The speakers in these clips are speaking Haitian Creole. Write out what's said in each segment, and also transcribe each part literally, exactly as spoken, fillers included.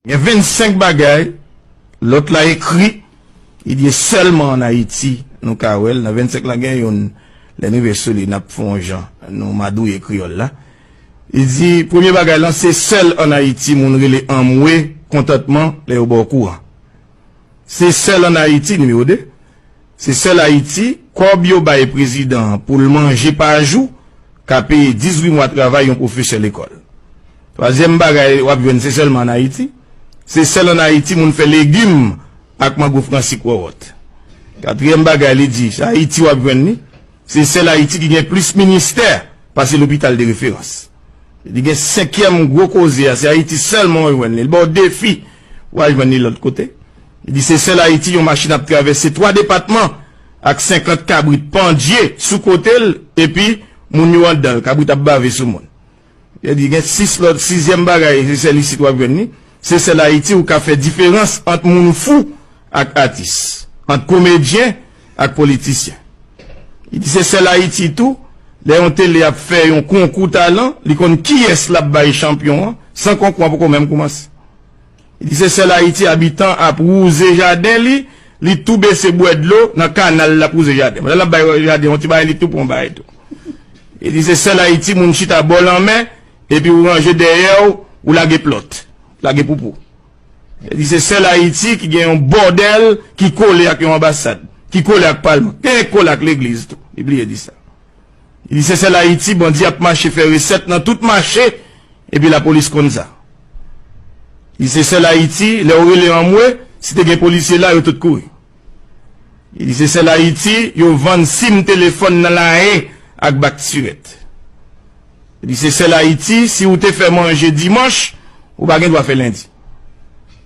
Gen vennsenk bagay, lòt la ekri, li di sèlman ann Ayiti nou ka wè l. Nan vennsenk la gen youn, lè n rive sou li, n ap fè yon jan, nou madouye kreyòl la. Li di, premye bagay lan, se sèl ann Ayiti moun rele anmwe kontantman lè yo ba w kouran. Se sèl ann Ayiti, nimewo de, se sèl Ayiti, kòb yo bay prezidan an pou l manje pa jou, ka peye dizuit mwa travay yon pwofesè lekòl. Twazyèm bagay w ap jwenn, se sèlman ann Ayiti, se sèl ann Ayiti moun fè legim ak mango fransik wòwòt. Katriyèm bagay li di, se Ayiti w ap jwenn li, se sèl Ayiti ki gen plis ministè pase lopital de referans. Li gen senkyèm gwo koze a, se Ayiti sèlman w jwenn li. Li ba w defi, w al jwenn li lòt kote. Li di se sèl Ayiti yon machin ap travèse twa depatman ak senkant kabrit pandye sou kote l, epi moun yo anndan l, kabrit ap bave sou moun. Li di gen sis lòt, sizyèm bagay, se sèl isit w ap jwenn li. Se sèl Ayiti ou ka fè diferans ant moun fou ak atis, ant komedyen ak politisyen. Li di se sèl Ayiti tou, lè yon tele ap fè yon konkou talan, li konn kiyès l ap bay chanpyon an, san konkou an poko menm koumanse. Li di se sèl Ayiti abitan ap wouze jaden li, li tou bese bwè dlo nan kanal l ap wouze jaden. Pandan l ap bay jaden yon ti bagay, li tou pran bagay tou. Li di se sèl Ayiti moun chita bò lanmè, epi ou ranje dèyè w, ou lage plòt, lage poupou. Li di se sèl Ayiti ki gen yon bòdèl ki kole ak yon anbasad, ki kole ak palman, ki kole ak legliz tou. Li bliye di sa. Li di se sèl Ayiti bandi ap mache fè resèt nan tout mache, epi lapolis konn sa. Li di se sèl Ayiti, lè w rele anmwe, si te gen polisye la, yo tout kouri. Li di se sèl Ayiti, yo vann sim telefòn nan layen ak bak sirèt. Li di se sèl Ayiti, si ou te fè manje dimanch, ou pa gen dwa fè lendi.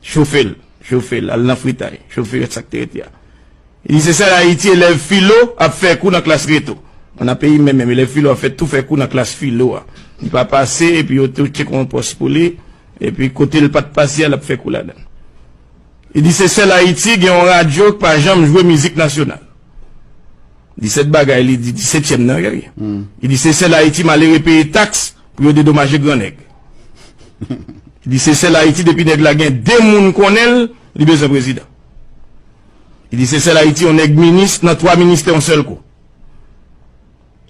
Chofe l, chofe l, al nan fritay, chofe sa k te rete a. Li di se sèl Ayiti elèv filo ap fè kou nan klas reto. Nan peyi m menm, menm elèv filo ap fè tou fè kou nan klas filo a. Li pa pase, epi yo tou tcheke yon pòs pou li, epi kote l pa t pase a, l ap fè kou ladan l. Li di se sèl Ayiti gen yon radyo k pa janm jwe mizik nasyonal. Disèt bagay li di, disetyèm nan, gade. Li di se sèl Ayiti malere peye taks pou yo dedomaje gran nèg. Li di se sèl Ayiti depi nèg la gen de moun konnen l, li bezwen prezidan. Li di se sèl Ayiti yon nèg minis nan twa ministè yon sèl kou.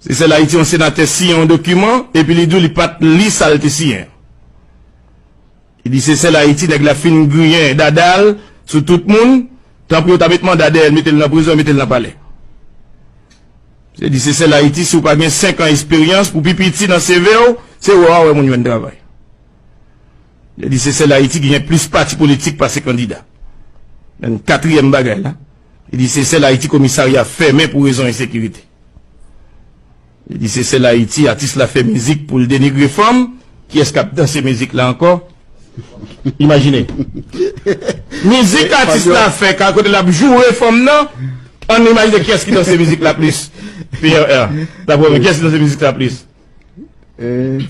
Se sèl Ayiti yon senatè siyen yon dokiman, epi li di w li pa t li sa l te siyen. Li di se sèl Ayiti nèg la fin griyen dada l sou tout moun, tanpri yo ta met manda dèyè l, mete l nan prizon, mete l nan palè. Li di se sèl Ayiti si w pa gen senk an esperyans pou pi piti nan C V w, se wè w a wè moun jwenn travay. Li di se sèl Ayiti ki gen plis pati politik pase kandida. Menm katriyèm bagay la, li di se sèl Ayiti komisarya fèmen pou rezon ensekirite. Li di se sèl Ayiti atis la fè mizik pou l denigre fanm. Kiyès k ap danse mizik la ankò? Imajine. Mizik atis la fè ka kote l ap joure fanm nan. Ann imajine kiyès ki danse mizik la plis. P R R. Daprè mwen, kiyès ki danse mizik la plis?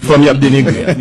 Fanm y ap denigre a.